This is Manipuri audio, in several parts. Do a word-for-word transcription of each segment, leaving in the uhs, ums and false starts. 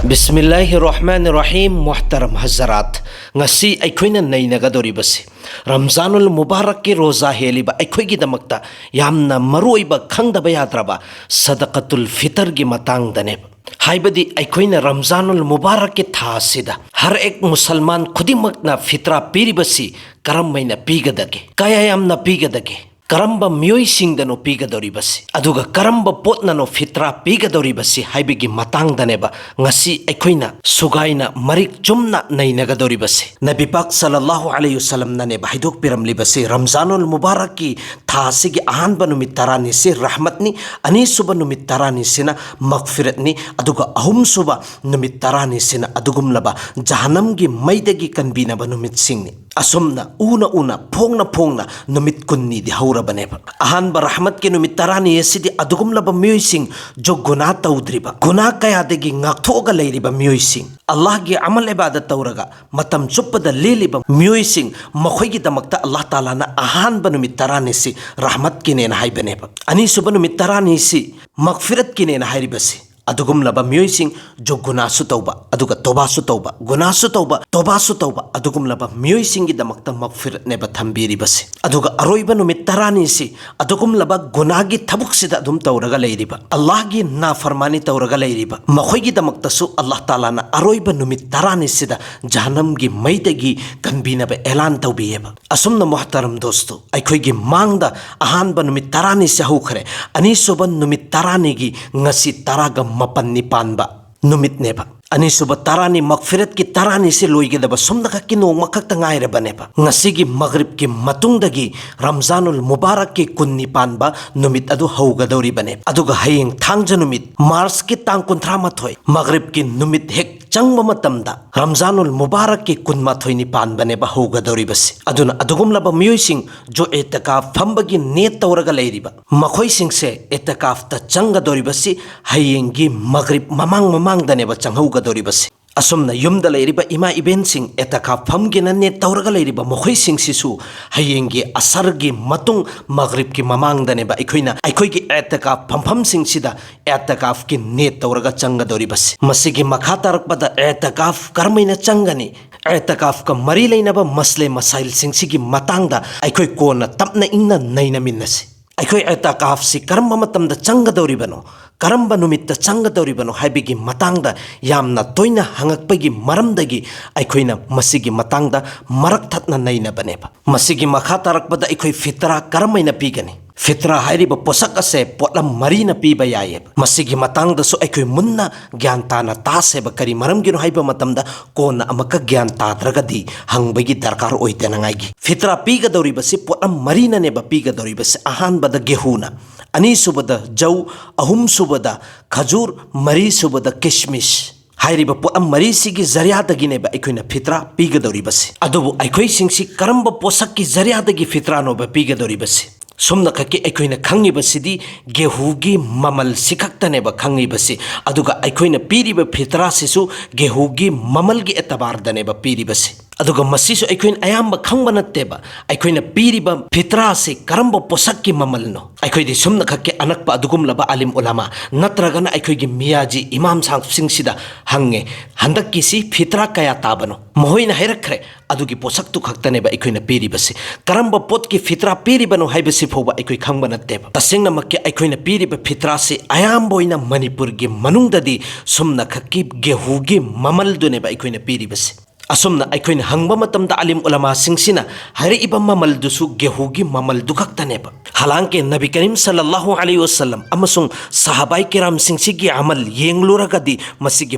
ꯕꯤꯁꯃꯤꯜꯂꯥꯍꯤꯔ ꯔꯍꯃꯥꯅꯤꯔ ꯔꯍꯤꯝ꯫ ꯃꯨꯍꯇꯔꯝ ꯍꯖꯔꯥꯠ, ꯉꯁꯤ ꯑꯩꯈꯣꯏꯅ ꯅꯩꯅꯒꯗꯧꯔꯤꯕꯁꯤ ꯔꯝꯖꯥꯅꯨꯜ ꯃꯨꯕꯥꯔꯛꯀꯤ ꯔꯣꯖꯥ ꯍꯦꯜꯂꯤꯕ ꯑꯩꯈꯣꯏꯒꯤꯗꯃꯛꯇ ꯌꯥꯝꯅ ꯃꯔꯨꯑꯣꯏꯕ, ꯈꯪꯗꯕ ꯌꯥꯗ꯭ꯔꯕ ꯁꯗꯀꯇꯨꯜ ꯐꯤꯇꯔꯒꯤ ꯃꯇꯥꯡꯗꯅꯦꯕ꯫ ꯍꯥꯏꯕꯗꯤ ꯑꯩꯈꯣꯏꯅ ꯔꯝꯖꯥꯅꯨꯜ ꯃꯨꯕꯥꯔꯛꯀꯤ ꯊꯥ ꯑꯁꯤꯗ ꯍꯔ ꯑꯦꯛ ꯃꯨꯁꯜꯃꯥꯟ ꯈꯨꯗꯤꯡꯃꯛꯅ ꯐꯤꯇ꯭ꯔꯥ ꯄꯤꯔꯤꯕꯁꯤ ꯀꯔꯝꯍꯥꯏꯅ ꯄꯤꯒꯗꯒꯦ? ꯀꯌꯥ ꯌꯥꯝꯅ ꯄꯤꯒꯗꯒꯦ? ꯀꯔꯝꯕ ꯃꯤꯑꯣꯏꯁꯤꯡꯗꯅꯣ ꯄꯤꯒꯗꯧꯔꯤꯕꯁꯤ? ꯑꯗꯨꯒ ꯀꯔꯝꯕ ꯄꯣꯠꯅꯅꯣ ꯐꯤꯇ꯭ꯔꯥ ꯄꯤꯒꯗꯧꯔꯤꯕꯁꯤ ꯍꯥꯏꯕꯒꯤ ꯃꯇꯥꯡꯗꯅꯦꯕ ꯉꯁꯤ ꯑꯩꯈꯣꯏꯅ ꯁꯨꯒꯥꯏꯅ ꯃꯔꯤꯛ ꯆꯨꯝꯅ ꯅꯩꯅꯒꯗꯧꯔꯤꯕꯁꯤ꯫ ꯅꯕꯤ ꯄꯥꯛ ꯁꯜꯂꯜꯂꯥꯍꯨ ꯑꯂꯩꯍꯤ ꯋꯁꯜꯂꯝꯅꯅꯦꯕ ꯍꯥꯏꯗꯣꯛꯄꯤꯔꯝꯂꯤꯕꯁꯤ, ꯔꯝꯖꯥꯅꯨꯜ ꯃꯨꯕꯥꯔꯛꯀꯤ ꯊꯥ ꯑꯁꯤꯒꯤ ꯑꯍꯥꯟꯕ ꯅꯨꯃꯤꯠ ꯇꯔꯥꯅꯤꯁꯤ ꯔꯍꯃꯠꯅꯤ, ꯑꯅꯤꯁꯨꯕ ꯅꯨꯃꯤꯠ ꯇꯔꯥꯅꯤꯁꯤꯅ ꯃꯒꯐꯤꯔꯠꯅꯤ, ꯑꯗꯨꯒ ꯑꯍꯨꯝꯁꯨꯕ ꯅꯨꯃꯤꯠ ꯇꯔꯥꯅꯤꯁꯤꯅ ꯑꯗꯨꯒꯨꯝꯂꯕ ꯖꯍꯅꯝꯒꯤ ꯃꯩꯗꯒꯤ ꯀꯟꯕꯤꯅꯕ ꯅꯨꯃꯤꯠꯁꯤꯡꯅꯤ꯫ ꯑꯁꯨꯝꯅ ꯎꯅ ꯎꯅ, ꯐꯣꯡꯅ ꯐꯣꯡꯅ ꯅꯨꯃꯤꯠ ꯀꯨꯟꯅꯤꯗꯤ ꯍꯧꯔꯕꯅꯦꯕ꯫ ꯑꯍꯥꯟꯕ ꯔꯍꯃꯠꯀꯤ ꯅꯨꯃꯤꯠ ꯇꯔꯥꯅꯤ ꯑꯁꯤꯗꯤ ꯑꯗꯨꯒꯨꯝꯂꯕ ꯃꯤꯑꯣꯏꯁꯤꯡ ꯖꯣ ꯒꯨꯅꯥ ꯇꯧꯗ꯭ꯔꯤꯕ, ꯒꯨꯅꯥ ꯀꯌꯥꯗꯒꯤ ꯉꯥꯛꯊꯣꯛꯑꯒ ꯂꯩꯔꯤꯕ ꯃꯤꯑꯣꯏꯁꯤꯡ, ꯑꯜꯂꯥꯍꯒꯤ ꯑꯃꯜ ꯏꯕꯥꯗꯠ ꯇꯧꯔꯒ ꯃꯇꯝ ꯆꯨꯞꯄꯗ ꯂꯦꯜꯂꯤꯕ ꯃꯤꯑꯣꯏꯁꯤꯡ, ꯃꯈꯣꯏꯒꯤꯗꯃꯛꯇ ꯑꯜꯂꯥꯍ ꯇꯥꯂꯥꯅ ꯑꯍꯥꯟꯕ ꯅꯨꯃꯤꯠ ꯇꯔꯥꯅꯤꯁꯤ ꯔꯍꯃꯠꯀꯤꯅꯦꯅ ꯍꯥꯏꯕꯅꯦꯕ꯫ ꯑꯅꯤꯁꯨꯕ ꯅꯨꯃꯤꯠ ꯇꯔꯥꯅꯤꯁꯤ ꯃꯒꯐꯤꯔꯠꯀꯤꯅꯦꯅ ꯍꯥꯏꯔꯤꯕꯁꯤ ꯑꯗꯨꯒꯨꯝꯂꯕ ꯃꯤꯑꯣꯏꯁꯤꯡ, ꯖꯣ ꯒꯨꯅꯥꯁꯨ ꯇꯧꯕ, ꯑꯗꯨꯒ ꯇꯣꯕꯥꯁꯨ ꯇꯧꯕ, ꯒꯨꯅꯥꯁꯨ ꯇꯧꯕ, ꯇꯣꯕꯥꯁꯨ ꯇꯧꯕ, ꯑꯗꯨꯒꯨꯝꯂꯕ ꯃꯤꯑꯣꯏꯁꯤꯡꯒꯤꯗꯃꯛꯇ ꯃꯒꯐꯤꯔꯠꯅꯦꯕ ꯊꯝꯕꯤꯔꯤꯕꯁꯤ꯫ ꯑꯗꯨꯒ ꯑꯔꯣꯏꯕ ꯅꯨꯃꯤꯠ ꯇꯔꯥꯅꯤꯁꯤ ꯑꯗꯨꯒꯨꯝꯂꯕ ꯒꯨꯅꯥꯒꯤ ꯊꯕꯛꯁꯤꯗ ꯑꯗꯨꯝ ꯇꯧꯔꯒ ꯂꯩꯔꯤꯕ, ꯑꯜꯂꯥꯍꯒꯤ ꯅꯥꯐꯔꯃꯥꯅꯤ ꯇꯧꯔꯒ ꯂꯩꯔꯤꯕ, ꯃꯈꯣꯏꯒꯤꯗꯃꯛꯇꯁꯨ ꯑꯜꯂꯥꯍ ꯇꯥꯂꯥꯅ ꯑꯔꯣꯏꯕ ꯅꯨꯃꯤꯠ ꯇꯔꯥꯅꯤꯁꯤꯗ ꯖꯍꯅꯝꯒꯤ ꯃꯩꯗꯒꯤ ꯀꯟꯕꯤꯅꯕ ꯑꯦꯂꯥꯟ ꯇꯧꯕꯤꯌꯦꯕ꯫ ꯑꯁꯨꯝꯅ ꯃꯨꯍꯇꯔꯝ ꯗꯣꯁꯇꯣ, ꯑꯩꯈꯣꯏꯒꯤ ꯃꯥꯡꯗ ꯑꯍꯥꯟꯕ ꯅꯨꯃꯤꯠ ꯇꯔꯥꯅꯤꯁꯤ ꯍꯧꯈ꯭ꯔꯦ꯫ ꯑꯅꯤꯁꯨꯕ ꯅꯨꯃꯤꯠ ꯇꯔꯥꯅꯤꯒꯤ ꯉꯁꯤ ꯇꯔꯥꯒ ꯃꯥꯄꯟꯅꯤ ꯄꯥꯟꯕ ꯅꯨꯃꯤꯠꯅꯦꯕ꯫ ꯑꯅꯤꯁꯨꯕ ꯇꯔꯥꯅꯤ, ꯃꯒꯐꯤꯔꯠꯀꯤ ꯇꯔꯥꯅꯤꯁꯤ ꯂꯣꯏꯒꯗꯕ ꯁꯨꯝꯅꯈꯛꯀꯤ ꯅꯣꯡꯃꯈꯛꯇ ꯉꯥꯏꯔꯕꯅꯦꯕ꯫ ꯉꯁꯤꯒꯤ ꯃꯒ꯭ꯔꯤꯕꯀꯤ ꯃꯇꯨꯡꯗꯒꯤ ꯔꯝꯖꯥꯅꯨꯜ ꯃꯨꯕꯥꯔꯛꯀꯤ ꯀꯨꯟꯅꯤ ꯄꯥꯟꯕ ꯅꯨꯃꯤꯠ ꯑꯗꯨ ꯍꯧꯒꯗꯧꯔꯤꯕꯅꯦꯕ꯫ ꯑꯗꯨꯒ ꯍꯌꯦꯡ ꯊꯥꯡꯖ ꯅꯨꯃꯤꯠ, ꯃꯥꯔꯆꯀꯤ ꯇꯥꯡ ꯀꯨꯟꯊ꯭ꯔꯥ ꯃꯥꯊꯣꯏ, ꯃꯒ꯭ꯔꯤꯕꯀꯤ ꯅꯨꯃꯤꯠ ꯍꯦꯛ ꯆꯪꯕ ꯃꯇꯝꯗ ꯔꯝꯖꯥꯅꯨꯜ ꯃꯨꯕꯥꯔꯛꯀꯤ ꯀꯨꯟꯃꯥꯊꯣꯏꯅꯤ ꯄꯥꯟꯕꯅꯦꯕ ꯍꯧꯒꯗꯧꯔꯤꯕꯁꯤ꯫ ꯑꯗꯨꯅ ꯑꯗꯨꯒꯨꯝꯂꯕ ꯃꯤꯑꯣꯏꯁꯤꯡ ꯖꯣ ꯑꯦꯇꯀꯥꯐ ꯐꯝꯕꯒꯤ ꯅꯤꯌꯠ ꯇꯧꯔꯒ ꯂꯩꯔꯤꯕ ꯃꯈꯣꯏꯁꯤꯡꯁꯦ ꯑꯦꯇꯀꯥꯐꯇ ꯆꯪꯒꯗꯧꯔꯤꯕꯁꯤ ꯍꯌꯦꯡꯒꯤ ꯃꯒ꯭ꯔꯤꯕ ꯃꯃꯥꯡ ꯃꯃꯥꯡꯗꯅꯦꯕ ꯆꯪꯍꯧꯒꯗꯧꯔꯤꯕꯁꯤ꯫ ꯑꯁꯨꯝꯅ ꯌꯨꯝꯗ ꯂꯩꯔꯤꯕ ꯏꯃꯥ ꯏꯕꯦꯟꯁꯤꯡ ꯑꯦꯇꯀꯥꯐ ꯐꯝꯒꯦꯅ ꯅꯦꯠ ꯇꯧꯔꯒ ꯂꯩꯔꯤꯕ ꯃꯈꯣꯏꯁꯤꯡꯁꯤꯁꯨ ꯍꯌꯦꯡꯒꯤ ꯑꯁꯔꯒꯤ ꯃꯇꯨꯡ, ꯃꯒ꯭ꯔꯤꯕꯀꯤ ꯃꯃꯥꯡꯗꯅꯦꯕ ꯑꯩꯈꯣꯏꯅ ꯑꯩꯈꯣꯏꯒꯤ ꯑꯦꯇꯀꯥꯐ ꯐꯝꯐꯝꯁꯤꯡꯁꯤꯗ ꯑꯦꯇꯀꯥꯐꯀꯤ ꯅꯦꯠ ꯇꯧꯔꯒ ꯆꯪꯒꯗꯧꯔꯤꯕꯁꯤ꯫ ꯃꯁꯤꯒꯤ ꯃꯈꯥ ꯇꯥꯔꯛꯄꯗ ꯑꯦꯇꯀꯥꯐ ꯀꯔꯝꯍꯥꯏꯅ ꯆꯪꯒꯅꯤ, ꯑꯦꯇꯀꯥꯐꯀ ꯃꯔꯤ ꯂꯩꯅꯕ ꯃꯁꯂꯦ ꯃꯁꯥꯏꯜꯁꯤꯡꯁꯤꯒꯤ ꯃꯇꯥꯡꯗ ꯑꯩꯈꯣꯏ ꯀꯣꯟꯅ ꯇꯞꯅ ꯏꯪꯅ ꯅꯩꯅꯃꯤꯟꯅꯁꯤ꯫ ꯑꯩꯈꯣꯏ ꯑꯦꯇꯀꯥꯐꯁꯤ ꯀꯔꯝꯕ ꯃꯇꯝꯗ ꯆꯪꯒꯗꯧꯔꯤꯕꯅꯣ, ꯀꯔꯝꯕ ꯅꯨꯃꯤꯠꯇ ꯆꯪꯒꯗꯧꯔꯤꯕꯅꯣ ꯍꯥꯏꯕꯒꯤ ꯃꯇꯥꯡꯗ ꯌꯥꯝꯅ ꯇꯣꯏꯅ ꯍꯪꯉꯛꯄꯒꯤ ꯃꯔꯝꯗꯒꯤ ꯑꯩꯈꯣꯏꯅ ꯃꯁꯤꯒꯤ ꯃꯇꯥꯡꯗ ꯃꯔꯛ ꯊꯠꯅ ꯅꯩꯅꯕꯅꯦꯕ꯫ ꯃꯁꯤꯒꯤ ꯃꯈꯥ ꯇꯥꯔꯛꯄꯗ ꯑꯩꯈꯣꯏ ꯐꯤꯇ꯭ꯔꯥ ꯀꯔꯝꯍꯥꯏꯅ ꯄꯤꯒꯅꯤ? ꯐꯤꯇ꯭ꯔꯥ ꯍꯥꯏꯔꯤꯕ ꯄꯣꯠꯁꯛ ꯑꯁꯦ ꯄꯣꯠꯂꯝ ꯃꯔꯤꯅ ꯄꯤꯕ ꯌꯥꯏꯌꯦꯕ꯫ ꯃꯁꯤꯒꯤ ꯃꯇꯥꯡꯗꯁꯨ ꯑꯩꯈꯣꯏ ꯃꯨꯟꯅ ꯒ꯭ꯌꯥꯟ ꯇꯥꯅ ꯇꯥꯁꯦꯕ꯫ ꯀꯔꯤ ꯃꯔꯝꯒꯤꯅꯣ ꯍꯥꯏꯕ ꯃꯇꯝꯗ ꯀꯣꯟꯅ ꯑꯃꯨꯛꯀ ꯒ꯭ꯌꯥꯟ ꯇꯥꯗ꯭ꯔꯒꯗꯤ ꯍꯪꯕꯒꯤ ꯗꯔꯀꯥꯔ ꯑꯣꯏꯗꯅꯉꯥꯏꯒꯤ꯫ ꯐꯤꯇ꯭ꯔꯥ ꯄꯤꯒꯗꯧꯔꯤꯕꯁꯤ ꯄꯣꯠꯂꯝ ꯃꯔꯤꯅꯅꯦꯕ ꯄꯤꯒꯗꯧꯔꯤꯕꯁꯤ꯫ ꯑꯍꯥꯟꯕꯗ ꯒꯦꯍꯨꯅ, ꯑꯅꯤꯁꯨꯕꯗ ꯖꯧ, ꯑꯍꯨꯝꯁꯨꯕꯗ ꯈꯖꯨꯔ, ꯃꯔꯤꯁꯨꯕꯗ ꯀꯤꯁꯃꯤꯁ꯫ ꯍꯥꯏꯔꯤꯕ ꯄꯣꯠꯂꯝ ꯃꯔꯤꯁꯤꯒꯤ ꯖꯔꯤꯌꯥꯗꯒꯤꯅꯦꯕ ꯑꯩꯈꯣꯏꯅ ꯐꯤꯇ꯭ꯔꯥ ꯄꯤꯒꯗꯧꯔꯤꯕꯁꯤ꯫ ꯑꯗꯨꯕꯨ ꯑꯩꯈꯣꯏꯁꯤꯡꯁꯤ ꯀꯔꯝꯕ ꯄꯣꯠꯁꯛꯀꯤ ꯖꯔꯤꯌꯥꯗꯒꯤ ꯐꯤꯇ꯭ꯔꯥꯅꯣꯕ ꯄꯤꯒꯗꯧꯔꯤꯕꯁꯤ? ꯁꯨꯝꯅ ꯈꯛꯀꯤ ꯑꯩꯈꯣꯏꯅ ꯈꯪꯉꯤꯕꯁꯤꯗꯤ ꯒꯦꯍꯨꯒꯤ ꯃꯃꯜꯁꯤ ꯈꯛꯇꯅꯦꯕ ꯈꯪꯉꯤꯕꯁꯤ꯫ ꯑꯗꯨꯒ ꯑꯩꯈꯣꯏꯅ ꯄꯤꯔꯤꯕ ꯐꯤꯇ꯭ꯔꯥꯁꯤꯁꯨ ꯒꯦꯍꯨꯒꯤ ꯃꯃꯜꯒꯤ ꯑꯦꯇꯕꯥꯔꯗꯅꯦꯕ ꯄꯤꯔꯤꯕꯁꯤ꯫ ꯑꯗꯨꯒ ꯃꯁꯤꯁꯨ ꯑꯩꯈꯣꯏꯅ ꯑꯌꯥꯝꯕ ꯈꯪꯕ ꯅꯠꯇꯦꯕ꯫ ꯑꯩꯈꯣꯏꯅ ꯄꯤꯔꯤꯕ ꯐꯤꯇ꯭ꯔꯥꯁꯤ ꯀꯔꯝꯕ ꯄꯣꯠꯁꯛꯀꯤ ꯃꯃꯜꯅꯣ? ꯑꯩꯈꯣꯏꯗꯤ ꯁꯨꯝꯅ ꯈꯛꯀꯤ ꯑꯅꯛꯄ ꯑꯗꯨꯒꯨꯝꯂꯕ ꯑꯥꯂꯤꯝ ꯎꯂꯥꯃꯥ ꯅꯠꯇ꯭ꯔꯒꯅ ꯑꯩꯈꯣꯏꯒꯤ ꯃꯤꯌꯥꯖꯤ ꯏꯃꯥꯝ ꯁꯥꯍꯕꯁꯤꯡꯁꯤꯗ ꯍꯪꯉꯦ, "ꯍꯟꯗꯛꯀꯤꯁꯤ ꯐꯤꯇ꯭ꯔꯥ ꯀꯌꯥ ꯇꯥꯕꯅꯣ?" ꯃꯈꯣꯏꯅ ꯍꯥꯏꯔꯛꯈ꯭ꯔꯦ, ꯑꯗꯨꯒꯤ ꯄꯣꯠꯁꯛꯇꯨ ꯈꯛꯇꯅꯦꯕ ꯑꯩꯈꯣꯏꯅ ꯄꯤꯔꯤꯕꯁꯤ꯫ ꯀꯔꯝꯕ ꯄꯣꯠꯀꯤ ꯐꯤꯇ꯭ꯔꯥ ꯄꯤꯔꯤꯕꯅꯣ ꯍꯥꯏꯕꯁꯤ ꯐꯥꯎꯕ ꯑꯩꯈꯣꯏ ꯈꯪꯕ ꯅꯠꯇꯦꯕ꯫ ꯇꯁꯦꯡꯅꯃꯛꯀꯤ ꯑꯩꯈꯣꯏꯅ ꯄꯤꯔꯤꯕ ꯐꯤꯇ꯭ꯔꯥꯁꯤ ꯑꯌꯥꯝꯕ ꯑꯣꯏꯅ ꯃꯅꯤꯄꯨꯔꯒꯤ ꯃꯅꯨꯡꯗꯗꯤ ꯁꯨꯝꯅ ꯈꯛꯀꯤ ꯒꯦꯍꯨꯒꯤ ꯃꯃꯜꯗꯨꯅꯦꯕ ꯑꯩꯈꯣꯏꯅ ꯄꯤꯔꯤꯕꯁꯤ꯫ ꯑꯁꯨꯝꯅ ꯑꯩꯈꯣꯏꯅ ꯍꯪꯕ ꯃꯇꯝꯗ ꯑꯥꯂꯤꯝ ꯎꯂꯃꯥꯁꯤꯡꯁꯤꯅ ꯍꯥꯏꯔꯛꯏꯕ ꯃꯃꯜꯗꯨꯁꯨ ꯒꯦꯍꯨꯒꯤ ꯃꯃꯜꯗꯨ ꯈꯛꯇꯅꯦꯕ꯫ ꯍꯥꯂꯥꯡꯀꯤ ꯅꯕꯤ ꯀꯔꯤꯝ ꯁꯜꯂꯜꯂꯥꯍꯨ ꯑꯂꯩꯍꯤ ꯋꯁꯜꯂꯝ ꯑꯃꯁꯨꯡ ꯁꯍꯥꯕꯥꯏ ꯀꯤꯔꯥꯝꯁꯤꯡꯁꯤꯒꯤ ꯑꯃꯜ ꯌꯦꯡꯂꯨꯔꯒꯗꯤ ꯃꯁꯤꯒꯤ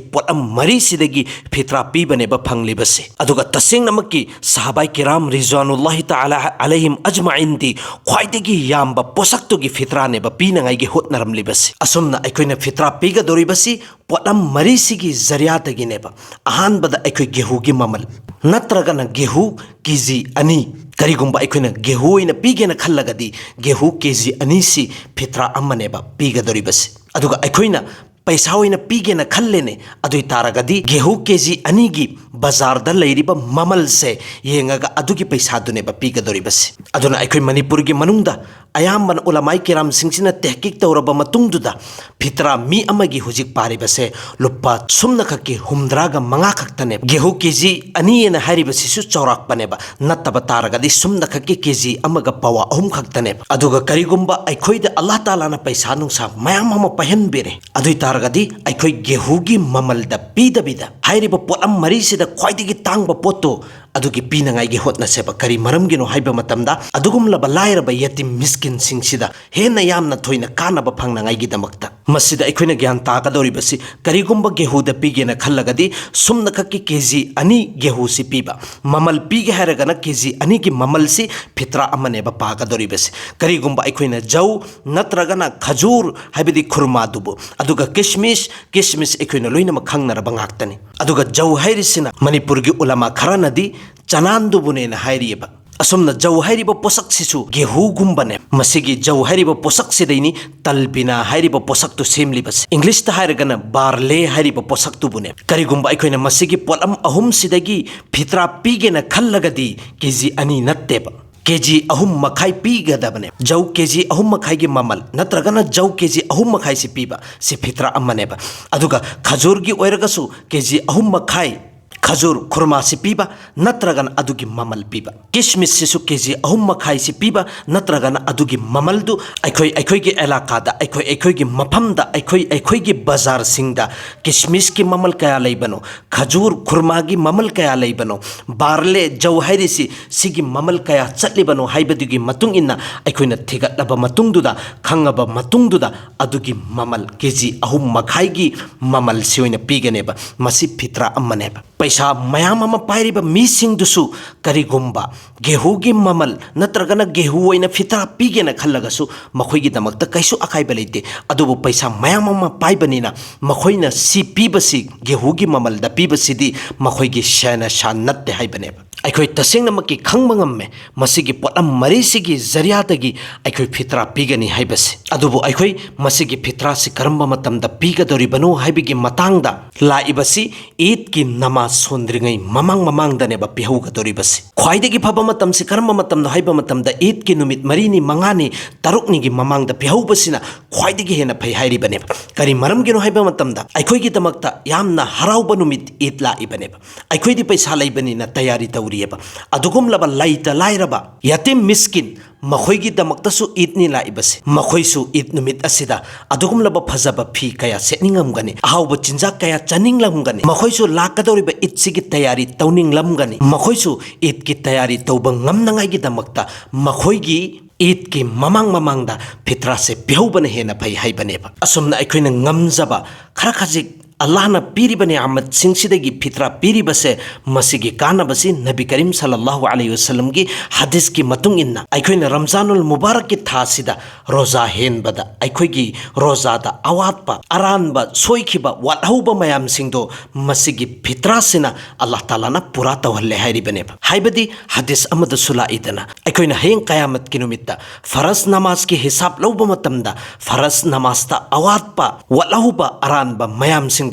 ꯄꯣꯠꯂꯝ ꯃꯔꯤꯁꯤꯗꯒꯤ ꯐꯤꯇ꯭ꯔꯥ ꯄꯤꯕꯅꯦꯕ ꯐꯪꯂꯤꯕꯁꯦ꯫ ꯑꯗꯨꯒ ꯇꯁꯦꯡꯅꯃꯛꯀꯤ ꯁꯍꯥꯕꯥꯏ ꯀꯤꯔꯥꯝ ꯔꯤꯖ꯭ꯋꯥꯅꯨꯜꯂꯥꯍꯤ ꯇꯥꯂꯥ ꯑꯂꯩꯍꯤꯝ ꯑꯖꯃꯥꯏꯟꯗꯤ ꯈ꯭ꯋꯥꯏꯗꯒꯤ ꯌꯥꯝꯕ ꯄꯣꯠꯁꯛꯇꯨꯒꯤ ꯐꯤꯇ꯭ꯔꯥꯅꯦꯕ ꯄꯤꯅꯉꯥꯏꯒꯤ ꯍꯣꯠꯅꯔꯝꯂꯤꯕꯁꯦ꯫ ꯑꯁꯨꯝꯅ ꯑꯩꯈꯣꯏꯅ ꯐꯤꯇ꯭ꯔꯥ ꯄꯤꯒꯗꯧꯔꯤꯕꯁꯤ ꯄꯣꯠꯂꯝ ꯃꯔꯤꯁꯤꯒꯤ ꯖꯔꯤꯌꯥꯗꯒꯤꯅꯦꯕ꯫ ꯑꯍꯥꯟꯕꯗ ꯑꯩꯈꯣꯏ ꯒꯦꯍꯨꯒꯤ ꯃꯃꯜ, ꯅꯠꯇ꯭ꯔꯒꯅ ꯒꯦꯍꯨ ꯀꯦ ꯖꯤ ꯑꯅꯤ, ꯀꯔꯤꯒꯨꯝꯕ ꯑꯩꯈꯣꯏꯅ ꯒꯦꯍꯨ ꯑꯣꯏꯅ ꯄꯤꯒꯦꯅ ꯈꯜꯂꯒꯗꯤ ꯒꯦꯍꯨ ꯀꯦ ꯖꯤ ꯑꯅꯤꯁꯤ ꯐꯤꯇ꯭ꯔꯥ ꯑꯃꯅꯦꯕ ꯄꯤꯒꯗꯧꯔꯤꯕꯁꯤ꯫ ꯑꯗꯨꯒ ꯑꯩꯈꯣꯏꯅ ꯄꯩꯁꯥ ꯑꯣꯏꯅ ꯄꯤꯒꯦꯅ ꯈꯜꯂꯦꯅꯦ, ꯑꯗꯨ ꯑꯣꯏ ꯇꯥꯔꯒꯗꯤ ꯒꯦꯍꯨ ꯀꯦ ꯖꯤ ꯑꯅꯤꯒꯤ ꯕꯖꯥꯔꯗ ꯂꯩꯔꯤꯕ ꯃꯃꯜꯁꯦ ꯌꯦꯡꯉꯒ ꯑꯗꯨꯒꯤ ꯄꯩꯁꯥꯗꯨꯅꯦꯕ ꯄꯤꯒꯗꯧꯔꯤꯕꯁꯦ꯫ ꯑꯗꯨꯅ ꯑꯩꯈꯣꯏ ꯃꯅꯤꯄꯨꯔꯒꯤ ꯃꯅꯨꯡꯗ ꯑꯌꯥꯝꯕꯅ ꯎꯂꯃꯥꯏ ꯀꯤꯔꯥꯝꯁꯤꯡꯁꯤꯅ ꯇꯦꯍꯀꯤꯛ ꯇꯧꯔꯕ ꯃꯇꯨꯡꯗꯨꯗ ꯐꯤꯇ꯭ꯔꯥ ꯃꯤ ꯑꯃꯒꯤ ꯍꯧꯖꯤꯛ ꯄꯥꯔꯤꯕꯁꯦ ꯂꯨꯄꯥ ꯁꯨꯝꯅ ꯈꯛꯀꯤ ꯍꯨꯝꯗ꯭ꯔꯥꯒ ꯃꯉꯥ ꯈꯛꯇꯅꯦꯕ꯫ ꯒꯦꯍꯨ ꯀꯦ ꯖꯤ ꯑꯅꯤ ꯑꯅ ꯍꯥꯏꯔꯤꯕꯁꯤꯁꯨ ꯆꯥꯎꯔꯥꯛꯄꯅꯦꯕ, ꯅꯠꯇꯕ ꯇꯥꯔꯒꯗꯤ ꯁꯨꯝꯅ ꯈꯛꯀꯤ ꯀꯦ ꯖꯤ ꯑꯃꯒ ꯄꯋꯥ ꯑꯍꯨꯝ ꯈꯛꯇꯅꯦꯕ꯫ ꯑꯗꯨꯒ ꯀꯔꯤꯒꯨꯝꯕ ꯑꯩꯈꯣꯏꯗ ꯑꯜꯂꯥꯍ ꯇꯥꯂꯥꯅ ꯄꯩꯁꯥ ꯅꯨꯡꯁꯥ ꯃꯌꯥꯝ ꯑꯃ ꯄꯥꯏꯍꯟꯕꯤꯔꯦ, ꯑꯗꯨ ꯑꯣꯏ ꯇꯥꯔꯒꯗꯤ ꯑꯩꯈꯣꯏ ꯒꯦꯍꯨꯒꯤ ꯃꯃꯜꯗ ꯄꯤꯗꯕꯤꯗ ꯍꯥꯏꯔꯤꯕ ꯄꯣꯠꯂꯝ ꯃꯔꯤꯁꯤꯗ ꯈ꯭ꯋꯥꯏꯗꯒꯤ ꯇꯥꯡꯕ ꯄꯣꯠꯇꯨ ꯑꯗꯨꯒꯤ ꯄꯤꯅꯉꯥꯏꯒꯤ ꯍꯣꯠꯅꯁꯦꯕ꯫ ꯀꯔꯤ ꯃꯔꯝꯒꯤꯅꯣ ꯍꯥꯏꯕ ꯃꯇꯝꯗ, ꯑꯗꯨꯒꯨꯝꯂꯕ ꯂꯥꯏꯔꯕ ꯌꯦꯇꯤꯝ ꯃꯤꯁꯀꯤꯟꯁꯤꯡꯁꯤꯗ ꯍꯦꯟꯅ ꯌꯥꯝꯅ ꯊꯣꯏꯅ ꯀꯥꯟꯅꯕ ꯐꯪꯅꯉꯥꯏꯒꯤꯗꯃꯛꯇ꯫ ꯃꯁꯤꯗ ꯑꯩꯈꯣꯏꯅ ꯒ꯭ꯌꯥꯟ ꯇꯥꯒꯗꯧꯔꯤꯕꯁꯤ, ꯀꯔꯤꯒꯨꯝꯕ ꯒꯦꯍꯨꯗ ꯄꯤꯒꯦꯅ ꯈꯜꯂꯒꯗꯤ ꯁꯨꯝꯅ ꯈꯛꯀꯤ ꯀꯦ ꯖꯤ ꯑꯅꯤ ꯒꯦꯍꯨꯁꯤ ꯄꯤꯕ, ꯃꯃꯜ ꯄꯤꯒꯦ ꯍꯥꯏꯔꯒꯅ ꯀꯦ ꯖꯤ ꯑꯅꯤꯒꯤ ꯃꯃꯜꯁꯤ ꯐꯤꯇ꯭ꯔꯥ ꯑꯃꯅꯦꯕ ꯄꯥꯒꯗꯧꯔꯤꯕꯁꯤ꯫ ꯀꯔꯤꯒꯨꯝꯕ ꯑꯩꯈꯣꯏꯅ ꯖꯧ ꯅꯠꯇ꯭ꯔꯒꯅ ꯈꯖꯨꯔ ꯍꯥꯏꯕꯗꯤ ꯈꯨꯔꯃꯥꯗꯨꯕꯨ, ꯑꯗꯨꯒ ꯀꯤꯁꯃꯤꯁ, ꯀꯤꯁꯃꯤꯁ ꯑꯩꯈꯣꯏꯅ ꯂꯣꯏꯅꯃꯛ ꯈꯪꯅꯔꯕ ꯉꯥꯛꯇꯅꯤ꯫ ꯑꯗꯨꯒ ꯖꯧ ꯍꯥꯏꯔꯤꯁꯤꯅ ꯃꯅꯤꯄꯨꯔꯒꯤ ꯎꯂꯃꯥ ꯈꯔꯅꯗꯤ ꯆꯅꯥꯟꯗꯨꯕꯨꯅꯦꯅ ꯍꯥꯏꯔꯤꯑꯕ꯫ ꯑꯁꯨꯝꯅ ꯖꯧ ꯍꯥꯏꯔꯤꯕ ꯄꯣꯠꯁꯛꯁꯤꯁꯨ ꯒꯦꯍꯨꯒꯨꯝꯕꯅꯦ꯫ ꯃꯁꯤꯒꯤ ꯖꯧ ꯍꯥꯏꯔꯤꯕ ꯄꯣꯠꯁꯛꯁꯤꯗꯩꯅꯤ ꯇꯜꯕꯤꯅꯥ ꯍꯥꯏꯔꯤꯕ ꯄꯣꯠꯁꯛꯇꯨ ꯁꯦꯝꯂꯤꯕꯁꯦ꯫ ꯏꯪꯂꯤꯁꯇ ꯍꯥꯏꯔꯒꯅ ꯕꯥꯔꯂꯦ ꯍꯥꯏꯔꯤꯕ ꯄꯣꯠꯁꯛꯇꯨꯕꯨꯅꯦ꯫ ꯀꯔꯤꯒꯨꯝꯕ ꯑꯩꯈꯣꯏꯅ ꯃꯁꯤꯒꯤ ꯄꯣꯠꯂꯝ ꯑꯍꯨꯝꯁꯤꯗꯒꯤ ꯐꯤꯇ꯭ꯔꯥ ꯄꯤꯒꯦꯅ ꯈꯜꯂꯒꯗꯤ ꯀꯦ ꯖꯤ ꯑꯅꯤ ꯅꯠꯇꯦꯕ, ꯀꯦ ꯖꯤ ꯑꯍꯨꯝ ꯃꯈꯥꯏ ꯄꯤꯒꯗꯕꯅꯦ꯫ ꯖꯧ ꯀꯦ ꯖꯤ ꯑꯍꯨꯝ ꯃꯈꯥꯏꯒꯤ ꯃꯃꯜ ꯅꯠꯇ꯭ꯔꯒꯅ ꯖꯧ ꯀꯦ ꯖꯤ ꯑꯍꯨꯝ ꯃꯈꯥꯏꯁꯤ ꯄꯤꯕ, ꯁꯤ ꯐꯤꯇ꯭ꯔꯥ ꯑꯃꯅꯦꯕ꯫ ꯑꯗꯨꯒ ꯈꯖꯨꯔꯒꯤ ꯑꯣꯏꯔꯒꯁꯨ ꯀꯦ ꯖꯤ ꯑꯍꯨꯝ ꯃꯈꯥꯏ ꯈꯖꯨꯔ ꯈꯨꯔꯃꯥꯁꯤ ꯄꯤꯕ ꯅꯠꯇ꯭ꯔꯒꯅ ꯑꯗꯨꯒꯤ ꯃꯃꯜ ꯄꯤꯕ, ꯀꯤꯁꯃꯤꯁꯁꯤꯁꯨ ꯀꯦ ꯖꯤ ꯑꯍꯨꯝ ꯃꯈꯥꯏꯁꯤ ꯄꯤꯕ ꯅꯠꯇ꯭ꯔꯒꯅ ꯑꯗꯨꯒꯤ ꯃꯃꯜꯗꯨ ꯑꯩꯈꯣꯏ ꯑꯩꯈꯣꯏꯒꯤ ꯑꯦꯂꯥꯀꯥꯗ, ꯑꯩꯈꯣꯏ ꯑꯩꯈꯣꯏꯒꯤ ꯃꯐꯝꯗ, ꯑꯩꯈꯣꯏ ꯑꯩꯈꯣꯏꯒꯤ ꯕꯖꯥꯔꯁꯤꯡꯗ ꯀꯤꯁꯃꯤꯁꯀꯤ ꯃꯃꯜ ꯀꯌꯥ ꯂꯩꯕꯅꯣ, ꯈꯖꯨꯔ ꯈꯨꯔꯃꯥꯒꯤ ꯃꯃꯜ ꯀꯌꯥ ꯂꯩꯕꯅꯣ, ꯕꯥꯔꯂꯦ ꯖꯧ ꯍꯥꯏꯔꯤꯁꯤ ꯁꯤꯒꯤ ꯃꯃꯜ ꯀꯌꯥ ꯆꯠꯂꯤꯕꯅꯣ ꯍꯥꯏꯕꯗꯨꯒꯤ ꯃꯇꯨꯡ ꯏꯟꯅ ꯑꯩꯈꯣꯏꯅ ꯊꯤꯒꯠꯂꯕ ꯃꯇꯨꯡꯗꯨꯗ, ꯈꯪꯉꯕ ꯃꯇꯨꯡꯗꯨꯗ ꯑꯗꯨꯒꯤ ꯃꯃꯜ ꯀꯦ ꯖꯤ ꯑꯍꯨꯝ ꯃꯈꯥꯏꯒꯤ ꯃꯃꯜꯁꯤ ꯑꯣꯏꯅ ꯄꯤꯒꯅꯦꯕ꯫ ꯃꯁꯤ ꯐꯤꯇ꯭ꯔꯥ ꯑꯃꯅꯦꯕ꯫ ꯄꯩꯁꯥ ꯃꯌꯥꯝ ꯑꯃ ꯄꯥꯏꯔꯤꯕ ꯃꯤꯁꯤꯡꯗꯨꯁꯨ ꯀꯔꯤꯒꯨꯝꯕ ꯒꯦꯍꯨꯒꯤ ꯃꯃꯜ ꯅꯠꯇ꯭ꯔꯒꯅ ꯒꯦꯍꯨ ꯑꯣꯏꯅ ꯐꯤꯇ꯭ꯔꯥ ꯄꯤꯒꯦꯅ ꯈꯜꯂꯒꯁꯨ ꯃꯈꯣꯏꯒꯤꯗꯃꯛꯇ ꯀꯩꯁꯨ ꯑꯀꯥꯏꯕ ꯂꯩꯇꯦ꯫ ꯑꯗꯨꯕꯨ ꯄꯩꯁꯥ ꯃꯌꯥꯝ ꯑꯃ ꯄꯥꯏꯕꯅꯤꯅ ꯃꯈꯣꯏꯅ ꯁꯤ ꯄꯤꯕꯁꯤ, ꯒꯦꯍꯨꯒꯤ ꯃꯃꯜꯗ ꯄꯤꯕꯁꯤꯗꯤ ꯃꯈꯣꯏꯒꯤ ꯁꯦꯅ ꯁꯥ ꯅꯠꯇꯦ ꯍꯥꯏꯕꯅꯦꯕ꯫ ꯑꯩꯈꯣꯏ ꯇꯁꯦꯡꯅꯃꯛꯀꯤ ꯈꯪꯕ ꯉꯝꯃꯦ ꯃꯁꯤꯒꯤ ꯄꯣꯠꯂꯝ ꯃꯔꯤꯁꯤꯒꯤ ꯖꯔꯤꯌꯥꯗꯒꯤ ꯑꯩꯈꯣꯏ ꯐꯤꯇ꯭ꯔꯥ ꯄꯤꯒꯅꯤ ꯍꯥꯏꯕꯁꯤ꯫ ꯑꯗꯨꯕꯨ ꯑꯩꯈꯣꯏ ꯃꯁꯤꯒꯤ ꯐꯤꯇ꯭ꯔꯥꯁꯤ ꯀꯔꯝꯕ ꯃꯇꯝꯗ ꯄꯤꯒꯗꯧꯔꯤꯕꯅꯣ ꯍꯥꯏꯕꯒꯤ ꯃꯇꯥꯡꯗ ꯂꯥꯛꯏꯕꯁꯤ ꯏꯗꯀꯤ ꯅꯃꯥꯖ ꯁꯣꯟꯗ꯭ꯔꯤꯉꯩ ꯃꯃꯥꯡ ꯃꯃꯥꯡꯗꯅꯦꯕ ꯄꯤꯍꯧꯒꯗꯧꯔꯤꯕꯁꯤ꯫ ꯈ꯭ꯋꯥꯏꯗꯒꯤ ꯐꯕ ꯃꯇꯝꯁꯤ ꯀꯔꯝꯕ ꯃꯇꯝꯗꯣ ꯍꯥꯏꯕ ꯃꯇꯝꯗ ꯏꯗꯀꯤ ꯅꯨꯃꯤꯠ ꯃꯔꯤꯅꯤ, ꯃꯉꯥꯅꯤ, ꯇꯔꯨꯛꯅꯤꯒꯤ ꯃꯃꯥꯡꯗ ꯄꯤꯍꯧꯕꯁꯤꯅ ꯈ꯭ꯋꯥꯏꯗꯒꯤ ꯍꯦꯟꯅ ꯐꯩ ꯍꯥꯏꯔꯤꯕꯅꯦꯕ꯫ ꯀꯔꯤ ꯃꯔꯝꯒꯤꯅꯣ ꯍꯥꯏꯕ ꯃꯇꯝꯗ ꯑꯩꯈꯣꯏꯒꯤꯗꯃꯛꯇ ꯌꯥꯝꯅ ꯍꯔꯥꯎꯕ ꯅꯨꯃꯤꯠ ꯏꯗ ꯂꯥꯛꯏꯕꯅꯦꯕ꯫ ꯑꯩꯈꯣꯏꯗꯤ ꯄꯩꯁꯥ ꯂꯩꯕꯅꯤꯅ ꯇꯌꯥꯔꯤ ꯇꯧꯔꯤꯑꯕ꯫ ꯑꯗꯨꯒꯨꯝꯂꯕ ꯂꯩꯇ ꯂꯥꯏꯔꯕ ꯌꯇꯤꯝ ꯃꯤꯁꯀꯤꯟ ꯃꯈꯣꯏꯒꯤꯗꯃꯛꯇꯁꯨ ꯏꯗꯅꯤ ꯂꯥꯛꯏꯕꯁꯦ꯫ ꯃꯈꯣꯏꯁꯨ ꯏꯗ ꯅꯨꯃꯤꯠ ꯑꯁꯤꯗ ꯑꯗꯨꯒꯨꯝꯂꯕ ꯐꯖꯕ ꯐꯤ ꯀꯌꯥ ꯁꯦꯠꯅꯤꯡꯂꯝꯒꯅꯤ, ꯑꯍꯥꯎꯕ ꯆꯤꯟꯖꯥꯛ ꯀꯌꯥ ꯆꯥꯅꯤꯡꯂꯝꯒꯅꯤ꯫ ꯃꯈꯣꯏꯁꯨ ꯂꯥꯛꯀꯗꯧꯔꯤꯕ ꯏꯗꯁꯤꯒꯤ ꯇꯌꯥꯔꯤ ꯇꯧꯅꯤꯡꯂꯝꯒꯅꯤ꯫ ꯃꯈꯣꯏꯁꯨ ꯏꯗꯀꯤ ꯇꯌꯥꯔꯤ ꯇꯧꯕ ꯉꯝꯅꯉꯥꯏꯒꯤꯗꯃꯛꯇ ꯃꯈꯣꯏꯒꯤ ꯏꯗꯀꯤ ꯃꯃꯥꯡ ꯃꯃꯥꯡꯗ ꯐꯤꯇ꯭ꯔꯥꯁꯦ ꯄꯤꯍꯧꯕꯅ ꯍꯦꯟꯅ ꯐꯩ ꯍꯥꯏꯕꯅꯦꯕ꯫ ꯑꯁꯨꯝꯅ ꯑꯩꯈꯣꯏꯅ ꯉꯝꯖꯕ ꯈꯔ ꯈꯖꯤꯛ ꯑꯜꯂꯥꯍꯅ ꯄꯤꯔꯤꯕ ꯅꯤꯌꯥꯃꯠꯁꯤꯡꯁꯤꯗꯒꯤ ꯐꯤꯇ꯭ꯔꯥ ꯄꯤꯔꯤꯕꯁꯦ, ꯃꯁꯤꯒꯤ ꯀꯥꯟꯅꯕꯁꯤ ꯅꯕꯤ ꯀꯔꯤꯝ ꯁꯜꯂꯜꯂꯥꯍꯨ ꯑꯂꯩꯍꯤ ꯋꯁꯜꯂꯝꯒꯤ ꯍꯗꯤꯁꯀꯤ ꯃꯇꯨꯡ ꯏꯟꯅ ꯑꯩꯈꯣꯏꯅ ꯔꯝꯖꯥꯅꯨꯜ ꯃꯨꯕꯥꯔꯛꯀꯤ ꯊꯥꯁꯤꯗ ꯔꯣꯖꯥ ꯍꯦꯟꯕꯗ ꯑꯩꯈꯣꯏꯒꯤ ꯔꯣꯖꯥꯗ ꯑꯋꯥꯠꯄ, ꯑꯔꯥꯟꯕ, ꯁꯣꯏꯈꯤꯕ, ꯋꯥꯠꯍꯧꯕ ꯃꯌꯥꯝꯁꯤꯡꯗꯣ ꯃꯁꯤꯒꯤ ꯐꯤꯇ꯭ꯔꯥꯁꯤꯅ ꯑꯜꯂꯥꯍ ꯇꯥꯂꯥꯅ ꯄꯨꯔꯥ ꯇꯧꯍꯜꯂꯦ ꯍꯥꯏꯔꯤꯕꯅꯦꯕ꯫ ꯍꯥꯏꯕꯗꯤ ꯍꯗꯤꯁ ꯑꯃꯗꯁꯨ ꯂꯥꯛꯏꯗꯅ, ꯑꯩꯈꯣꯏꯅ ꯍꯌꯦꯡ ꯀꯌꯥꯃꯠꯀꯤ ꯅꯨꯃꯤꯠꯇ ꯐꯔꯖ ꯅꯃꯥꯖꯀꯤ ꯍꯤꯁꯥꯕ ꯂꯧꯕ ꯃꯇꯝꯗ ꯐꯔꯖ ꯅꯃꯥꯖꯇ ꯑꯋꯥꯠꯄ, ꯋꯥꯠꯍꯧꯕ, ꯑꯔꯥꯟꯕ ꯃꯌꯥꯝꯁꯤꯡꯗꯣ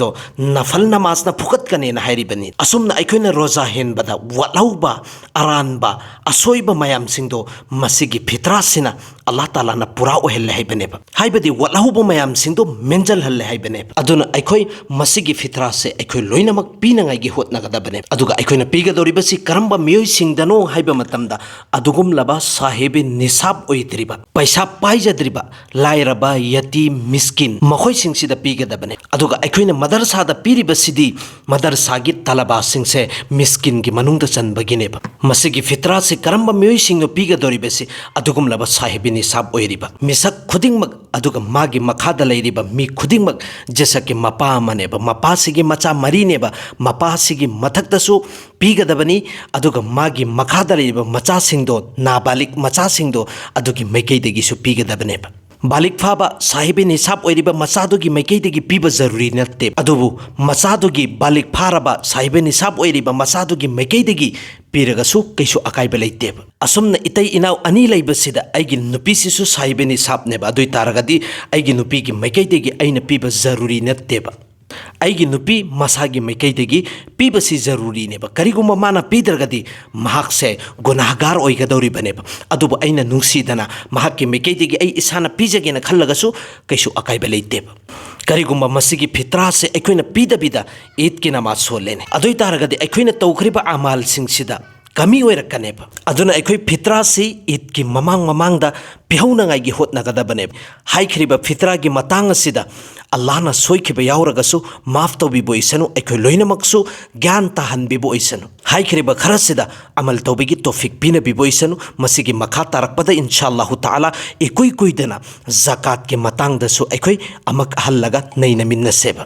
ꯅꯐꯜ ꯅꯃꯥꯖꯅ ꯐꯨꯒꯠꯀꯅꯦꯅ ꯍꯥꯏꯔꯤꯕꯅꯤ꯫ ꯑꯁꯨꯝꯅ ꯑꯩꯈꯣꯏꯅ ꯔꯣꯖꯥ ꯍꯦꯟꯕꯗ ꯋꯥꯠꯍꯧꯕ, ꯑꯔꯥꯟꯕ, ꯑꯁꯣꯏꯕ ꯃꯌꯥꯝꯁꯤꯡꯗꯣ ꯃꯁꯤꯒꯤ ꯐꯤꯇ꯭ꯔꯥꯁꯤꯅ ꯑꯜꯂꯥꯍ ꯇꯥꯂꯥꯅ ꯄꯨꯔꯥ ꯑꯣꯏꯍꯜꯂꯦ ꯍꯥꯏꯕꯅꯦꯕ꯫ ꯍꯥꯏꯕꯗꯤ ꯋꯥꯠꯍꯧꯕ ꯃꯌꯥꯝꯁꯤꯡꯗꯣ ꯃꯦꯟꯖꯜꯍꯜꯂꯦ ꯍꯥꯏꯕꯅꯦꯕ꯫ ꯑꯗꯨꯅ ꯑꯩꯈꯣꯏ ꯃꯁꯤꯒꯤ ꯐꯤꯇ꯭ꯔꯥꯁꯦ ꯑꯩꯈꯣꯏ ꯂꯣꯏꯅꯃꯛ ꯄꯤꯅꯉꯥꯏꯒꯤ ꯍꯣꯠꯅꯒꯗꯕꯅꯦꯕ꯫ ꯑꯗꯨꯒ ꯑꯩꯈꯣꯏꯅ ꯄꯤꯒꯗꯧꯔꯤꯕꯁꯤ ꯀꯔꯝꯕ ꯃꯤꯑꯣꯏꯁꯤꯡꯗꯅꯣ ꯍꯥꯏꯕ ꯃꯇꯝꯗ, ꯑꯗꯨꯒꯨꯝꯂꯕ ꯁꯥꯍꯤꯕꯤ ꯅꯤꯁꯥꯕ ꯑꯣꯏꯗ꯭ꯔꯤꯕ, ꯄꯩꯁꯥ ꯄꯥꯏꯖꯗ꯭ꯔꯤꯕ, ꯂꯥꯏꯔꯕ, ꯌꯇꯤꯝ, ꯃꯤꯁꯀꯤꯟ, ꯃꯈꯣꯏꯁꯤꯡꯁꯤꯗ ꯄꯤꯒꯗꯕꯅꯦ꯫ ꯑꯗꯨꯒ ꯑꯩꯈꯣꯏꯅ ꯃꯗꯔꯁꯥꯗ ꯄꯤꯔꯤꯕꯁꯤꯗꯤ ꯃꯗꯔꯁꯥꯒꯤ ꯇꯂꯕꯥꯁꯤꯡꯁꯦ ꯃꯤꯁꯀꯤꯟꯒꯤ ꯃꯅꯨꯡꯗ ꯆꯟꯕꯒꯤꯅꯦꯕ꯫ ꯃꯁꯤꯒꯤ ꯐꯤꯇ꯭ꯔꯥꯁꯤ ꯀꯔꯝꯕ ꯃꯤꯑꯣꯏꯁꯤꯡꯅꯣ ꯄꯤꯒꯗꯧꯔꯤꯕꯁꯤ? ꯑꯗꯨꯒꯨꯝꯂꯕ ꯁꯥꯍꯤꯕꯤ ꯅꯤꯁꯥꯕ ꯑꯣꯏꯔꯤꯕ, ꯃꯤꯁꯛ ꯈꯨꯗꯤꯡꯃꯛ ꯑꯗꯨꯒ ꯃꯥꯒꯤ ꯃꯈꯥꯗ ꯂꯩꯔꯤꯕ ꯃꯤ ꯈꯨꯗꯤꯡꯃꯛ ꯖꯁꯛꯀꯤ ꯃꯄꯥ ꯑꯃꯅꯦꯕ, ꯃꯄꯥꯁꯤꯒꯤ ꯃꯆꯥ ꯃꯔꯤꯅꯦꯕ, ꯃꯄꯥꯁꯤꯒꯤ ꯃꯊꯛꯇꯁꯨ ꯄꯤꯒꯗꯕꯅꯤ, ꯑꯗꯨꯒ ꯃꯥꯒꯤ ꯃꯈꯥꯗ ꯂꯩꯔꯤꯕ ꯃꯆꯥꯁꯤꯡꯗꯣ, ꯅꯥꯕꯥꯂꯤꯛ ꯃꯆꯥꯁꯤꯡꯗꯣ, ꯑꯗꯨꯒꯤ ꯃꯥꯏꯀꯩꯗꯒꯤꯁꯨ ꯄꯤꯒꯗꯕꯅꯦꯕ꯫ ꯕꯥꯂꯤꯛ ꯐꯥꯕ ꯁꯥꯍꯤꯕꯤ ꯅꯤꯁꯥꯕ ꯑꯣꯏꯔꯤꯕ ꯃꯆꯥꯗꯨꯒꯤ ꯃꯥꯏꯀꯩꯗꯒꯤ ꯄꯤꯕ ꯖꯔꯨꯔꯤ ꯅꯠꯇꯦ, ꯑꯗꯨꯕꯨ ꯃꯆꯥꯗꯨꯒꯤ, ꯕꯥꯂꯤꯛ ꯐꯥꯔꯕ ꯁꯥꯍꯤꯕꯤ ꯅꯤꯁꯥꯕ ꯑꯣꯏꯔꯤꯕ ꯃꯆꯥꯗꯨꯒꯤ ꯃꯥꯏꯀꯩꯗꯒꯤ ꯄꯤꯔꯒꯁꯨ ꯀꯩꯁꯨ ꯑꯀꯥꯏꯕ ꯂꯩꯇꯦꯕ꯫ ꯑꯁꯨꯝꯅ ꯏꯇꯩ ꯏꯅꯥꯎ ꯑꯅꯤ ꯂꯩꯕꯁꯤꯗ ꯑꯩꯒꯤ ꯅꯨꯄꯤꯁꯤꯁꯨ ꯁꯥꯍꯤꯕꯤ ꯅꯤꯁꯥꯕꯅꯦꯕ, ꯑꯗꯨ ꯑꯣꯏ ꯇꯥꯔꯒꯗꯤ ꯑꯩꯒꯤ ꯅꯨꯄꯤꯒꯤ ꯃꯥꯏꯀꯩꯗꯒꯤ ꯑꯩꯅ ꯄꯤꯕ ꯖꯔꯨꯔꯤ ꯅꯠꯇꯦꯕ꯫ ꯑꯩꯒꯤ ꯅꯨꯄꯤ ꯃꯁꯥꯒꯤ ꯃꯥꯏꯀꯩꯗꯒꯤ ꯄꯤꯕꯁꯤ ꯖꯔꯨꯔꯤꯅꯦꯕ꯫ ꯀꯔꯤꯒꯨꯝꯕ ꯃꯥꯅ ꯄꯤꯗ꯭ꯔꯒꯗꯤ ꯃꯍꯥꯛꯁꯦ ꯒꯨꯅꯥꯍꯒꯥꯔ ꯑꯣꯏꯒꯗꯧꯔꯤꯕꯅꯦꯕ꯫ ꯑꯗꯨꯕꯨ ꯑꯩꯅ ꯅꯨꯡꯁꯤꯗꯅ ꯃꯍꯥꯛꯀꯤ ꯃꯥꯏꯀꯩꯗꯒꯤ ꯑꯩ ꯏꯁꯥꯅ ꯄꯤꯖꯒꯦꯅ ꯈꯜꯂꯒꯁꯨ ꯀꯩꯁꯨ ꯑꯀꯥꯏꯕ ꯂꯩꯇꯦꯕ꯫ ꯀꯔꯤꯒꯨꯝꯕ ꯃꯁꯤꯒꯤ ꯐꯤꯇ꯭ꯔꯥꯁꯦ ꯑꯩꯈꯣꯏꯅ ꯄꯤꯗꯕꯤꯗ ꯏꯗꯀꯤ ꯅꯃꯥꯖ ꯁꯣꯜꯂꯦꯅꯦ, ꯑꯗꯨ ꯑꯣꯏ ꯇꯥꯔꯒꯗꯤ ꯑꯩꯈꯣꯏꯅ ꯇꯧꯈ꯭ꯔꯤꯕ ꯑꯃꯥꯜꯁꯤꯡꯁꯤꯗ ꯀꯃꯤ ꯑꯣꯏꯔꯛꯀꯅꯦꯕ꯫ ꯑꯗꯨꯅ ꯑꯩꯈꯣꯏ ꯐꯤꯇ꯭ꯔꯥꯁꯤ ꯏꯗꯀꯤ ꯃꯃꯥꯡ ꯃꯃꯥꯡꯗ ꯄꯤꯍꯧꯅꯉꯥꯏꯒꯤ ꯍꯣꯠꯅꯒꯗꯕꯅꯦꯕ꯫ ꯍꯥꯏꯈ꯭ꯔꯤꯕ ꯐꯤꯇ꯭ꯔꯥꯒꯤ ꯃꯇꯥꯡ ꯑꯁꯤꯗ ꯑꯜꯂꯥꯍꯅ ꯁꯣꯏꯈꯤꯕ ꯌꯥꯎꯔꯒꯁꯨ ꯃꯥꯐ ꯇꯧꯕꯤꯕ ꯑꯣꯏꯁꯅꯨ, ꯑꯩꯈꯣꯏ ꯂꯣꯏꯅꯃꯛꯁꯨ ꯒ꯭ꯌꯥꯟ ꯇꯥꯍꯟꯕꯤꯕ ꯑꯣꯏꯁꯅꯨ꯫ ꯍꯥꯏꯈ꯭ꯔꯤꯕ ꯈꯔꯁꯤꯗ ꯑꯃꯜ ꯇꯧꯕꯒꯤ ꯇꯣꯐꯤꯛ ꯄꯤꯅꯕꯤꯕ ꯑꯣꯏꯁꯅꯨ꯫ ꯃꯁꯤꯒꯤ ꯃꯈꯥ ꯇꯥꯔꯛꯄꯗ ꯏꯟꯁꯥ ꯑꯜꯂꯥꯍꯨ ꯇꯥꯂꯥ ꯏꯀꯨꯏ ꯀꯨꯏꯗꯅ ꯖꯀꯥꯠꯀꯤ ꯃꯇꯥꯡꯗꯁꯨ ꯑꯩꯈꯣꯏ ꯑꯃꯨꯛ ꯍꯜꯂꯒ ꯅꯩꯅꯃꯤꯟꯅꯁꯦꯕ꯫